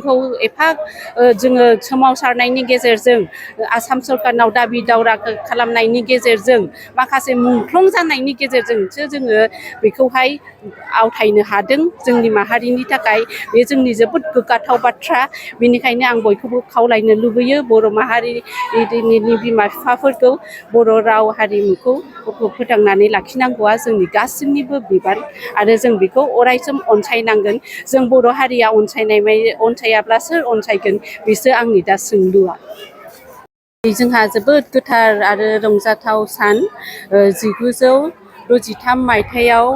बिजोंखौ एफा जोङो सोमावसारनायनि गेजेरजों आसाम सरकारनाव दाबि दावरा खालामनायनि गेजेरजों माखासे मुंख्लं जानायनि गेजेरजोंसो जोङो बेखौहाय आवथायनो हादों। जोंनि माहारिनि थाखाय बे जोंनि जोबोद गोग्गाथाव बाथ्रा। बेनिखायनो आं बयखौबो खावलायनो लुबैयो बर' माहारिनि बिमा बिफाफोरखौ बर' राव हारिमुखौ फोथांनानै लाखिनांगौआ जोंनि गासैनिबो बिबान आरो जों बेखौ अरायसम अनसायनांगोन। जों बर' हारिया अनसायाब्ला सोर अनसायगोन बेसो आंनि दा सोंलुआ। जोंहा जोबोद गोथार आरो रंजाथाव सान 1963 मायथाइयाव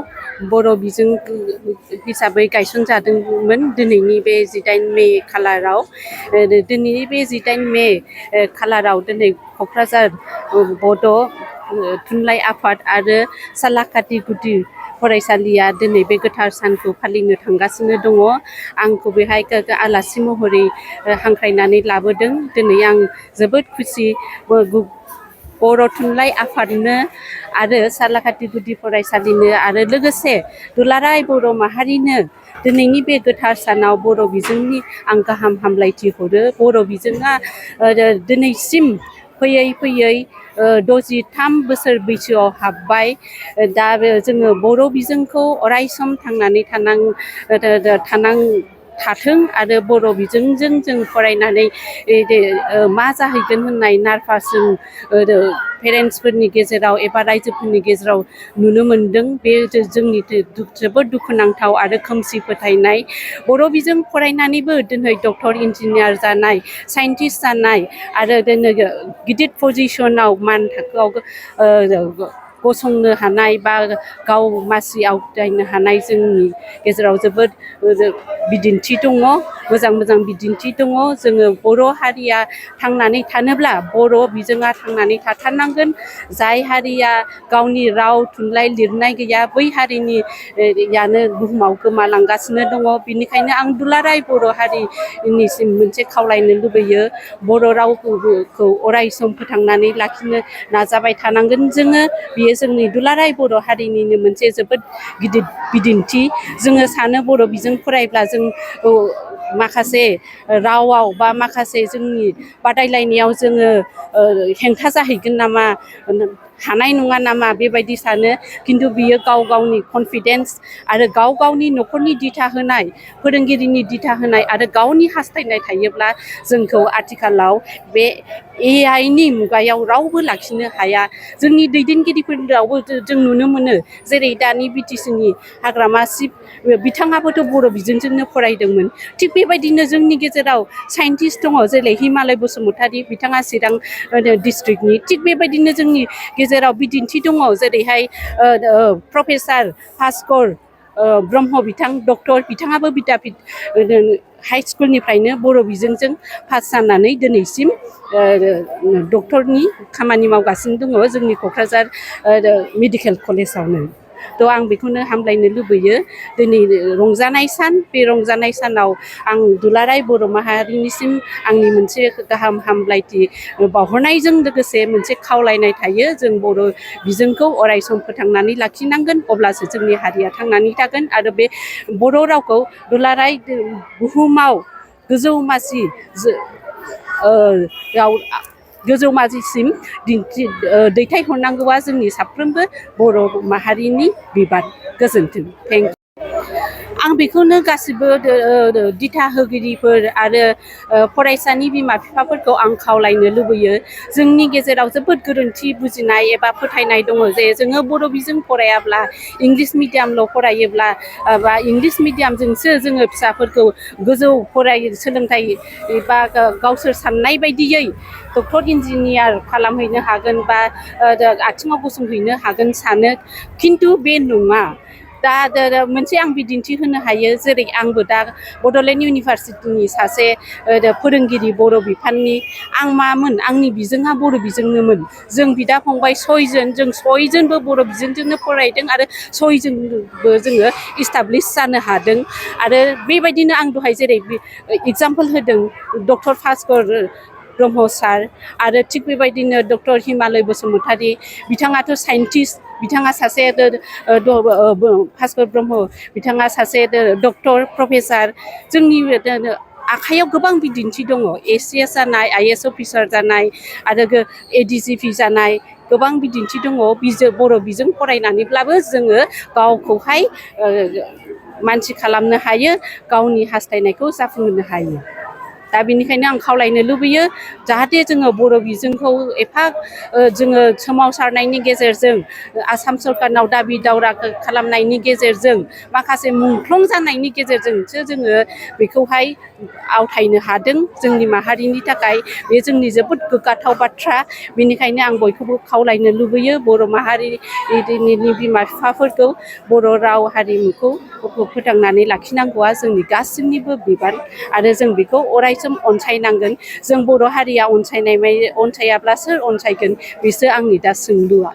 बर' बिजों हिसाबै गायसनजादोंमोन। दिनैनि बे 18 मे खालाराव दिनैनि बे 18 मे खालाराव दिनै क'क्राझार बड' थुनलाइ आफाद आरो सालाकाथि गुदि फरायसालिया दिनै बे गोथार सानखौ फालिनो थांगासिनो दङ। आंखौ बेहाय आलासि महरै हांख्रायनानै लाबोदों। दिनै आं जोबोद खुसि बर' थुनलाइ आफादनो आरो सालाकाथि गुदि फरायसालिनो आरो लोगोसे दुलाराय बर' माहारिनो दिनैनि बे गोथार सानाव बर' बिजोंनि आं गाहाम हामलायथि हरो। बर' बिजोङा दिनैसिम फैयै फैयै 63 बोसोर बैसोआव हाबबाय। दा जोङो बर' बिजोंखौ अरायसम थांनानै थाथों आरो बर' बिजोंजों जों फरायनानै मा जाहैगोन होननाय नार्भास जों पेरेन्टसफोरनि गेजेराव एबा रायजोफोरनि गेजेराव नुनो मोनदों। बे जोंनि जोबोद दुखुनांथाव आरो खोमसि फोथायनाय। बर' बिजों फरायनानैबो दिनै डक्टर इन्जिनियार जानाय, साइन्टिस्ट जानाय आरो दिनै गिदिर पजिसनाव मान थाखोआव गसंनो हानाय बा गाव मासि आवथायनो हानाय जोंनि गेजेराव जोबोद बिदिन्थि दङ, मोजां मोजां बिदिन्थि दङ। जोङो बर' हारिया थांनानै थानोब्ला बर' बिजोङा थांनानै थाथारनांगोन। जाय हारिया गावनि राव थुनलाइ लिरनाय गैया बै हारिनियानो बुहुमाव गोमालांगासिनो दङ। बेनिखायनो आं दुलाराय बर' हारिनिसिम मोनसे खावलायनो लुबैयो, बर' रावखौ अरायसम फोथांनानै लाखिनो नाजाबाय थानांगोन जोङो। बियो जोंनि दुलाराय बर' हारिनिनो मोनसे जोबोद गिदिर बिदिन्थि। जोङो सानो बर' बिजों फरायब्ला जों माखासे रावाव बा माखासे जोंनि बादायलायनायाव जोङो हेंथा जाहैगोन नामा, हानाय नङा नामा बेबायदि सानो। खिन्थु बियो गाव गावनि कनफिडेन्स आरो गाव गावनि न'खरनि दिथा होनाय, फोरोंगिरिनि दिथा होनाय आरो गावनि हास्थायनाय थायोब्ला जोंखौ आथिखालाव बे AI नि मुगायाव रावबो लाखिनो हाया। जोंनि दैदेनगिरिफोरावबो जों नुनो मोनो, जेरै दानि BTC नि हाग्रामा चिफ बिथाङाबोथ' बर' बिजोंजोंनो फरायदोंमोन। थिग बेबायदिनो जोंनि गेजेराव साइन्टिस्ट दङ, जेरै हिमालय बसुमतारी बिथाङा चिरां डिस्ट्रिक्टनि। थिग बेबायदिनो जोंनि गेजेराव बिदिन्थि दङ, जेरैहाय प्रफेसार भास्कर ब्रह्म बिथां डक्टर बिथाङाबो बिद्यापिट हाइ स्कुलनिफ्रायनो बर' बिजोंजों पास जानानै दिनैसिम डक्टरनि खामानि मावगासिनो दङ जोंनि क'क्राझार मेडिकेल कलेजावनो। थ' आं बेखौनो हामलायनो लुबैयो। दिनै रंजानाय सान, बे रंजानाय सानाव आं दुलाराय बर' माहारिनिसिम आंनि मोनसे गाहाम हामलायथि बावहरनायजों लोगोसे मोनसे खावलायनाय थायो। जों बर' बिजोंखौ अरायसम फोथांनानै लाखिनांगोन, अब्लासो जोंनि हारिया थांनानै थागोन आरो बे बर' रावखौ दुलाराय बुहुमाव गोजौ मासिसिम दैथायहरनांगौआ जोंनि साफ्रोमबो बर' माहारिनि बिबान। गोजोन्थों। Thank you. आं बेखौनो गासिबो दिथा होगिरिफोर आरो फरायसानि बिमा बिफाफोरखौ आं खावलायनो लुबैयो। जोंनि गेजेराव जोबोद गोरोन्थि बुजिनाय एबा फोथायनाय दङ जे जोङो बर' बिजों फरायाब्ला, इंलिस मिडियामल' फरायोब्ला बा इंलिस मिडियामजोंसो जोङो फिसाफोरखौ गोजौ सोलोंथाइ बा गावसोर साननाय बायदियै डक्टर इन्जिनियार खालामहैनो हागोन बा आथिङाव गसंहैनो हागोन सानो। खिन्थु बे नङा। दा मोनसे आं बिदिन्थि होनो हायो, जेरै आंबो दा बड'लेण्ड इउनिभारसिटिनि सासे फोरोंगिरि बर' बिफाननि। आं मामोन, आंनि बिजोङा बर' बिजोंनोमोन। जों बिदा फंबाय 6 जन, जों 6 जनबो बर' बिजोंजोंनो फरायदों आरो 6 जनबो जोङो इस्टाब्लिस जानो हादों। आरो बेबायदिनो आं दहाय जेरै एगजामपोल होदों डक्टर भास्कर ब्रह्म सार आरो थिग बेबायदिनो डक्टर हिमालय बसुमतारी बिथाङाथ' साइन्टिस्ट, बिथाङा सासे भास्कर ब्रह्म बिथाङा सासे डक्टर प्रफेसार। जोंनि आखाइयाव गोबां बिदिन्थि दङ ACS जानाय IAS अफिसार जानाय आरो ADGP जानाय गोबां बिदिन्थि दङ बर' बिजों फरायनानैब्लाबो जोङो गावखौहाय मानसि खालामनो हायो गावनि हास्थायनायखौ जाफुंहोनो हायो दा बेनिखायनो आं खावलायनो लुबैयो जाहाथे जोङो बर' बिजोंखौ एफा जोङो सोमावसारनायनि गेजेरजों आसाम सरकारनाव दाबि दावरा खालामनायनि गेजेरजों माखासे मुंख्लं जानायनि गेजेरजोंसो जोङो बेखौहाय आवथायनो हादों जोंनि माहारिनि थाखाय बे जोंनि जोबोद गोग्गाथाव बाथ्रा बेनिखायनो आं बयखौबो खावलायनो लुबैयो बर' माहारिनि बिमा बिफाफोरखौ बर' राव हारिमुखौ फोथांनानै लाखिनांगौआ जोंनि गासैनिबो बिबान आरो जों बेखौ अरायसम अनसायनांगोन जों बर' हारिया अनसायाब्ला सोर अनसायगोन बेसो आंनि दा सोंलुआ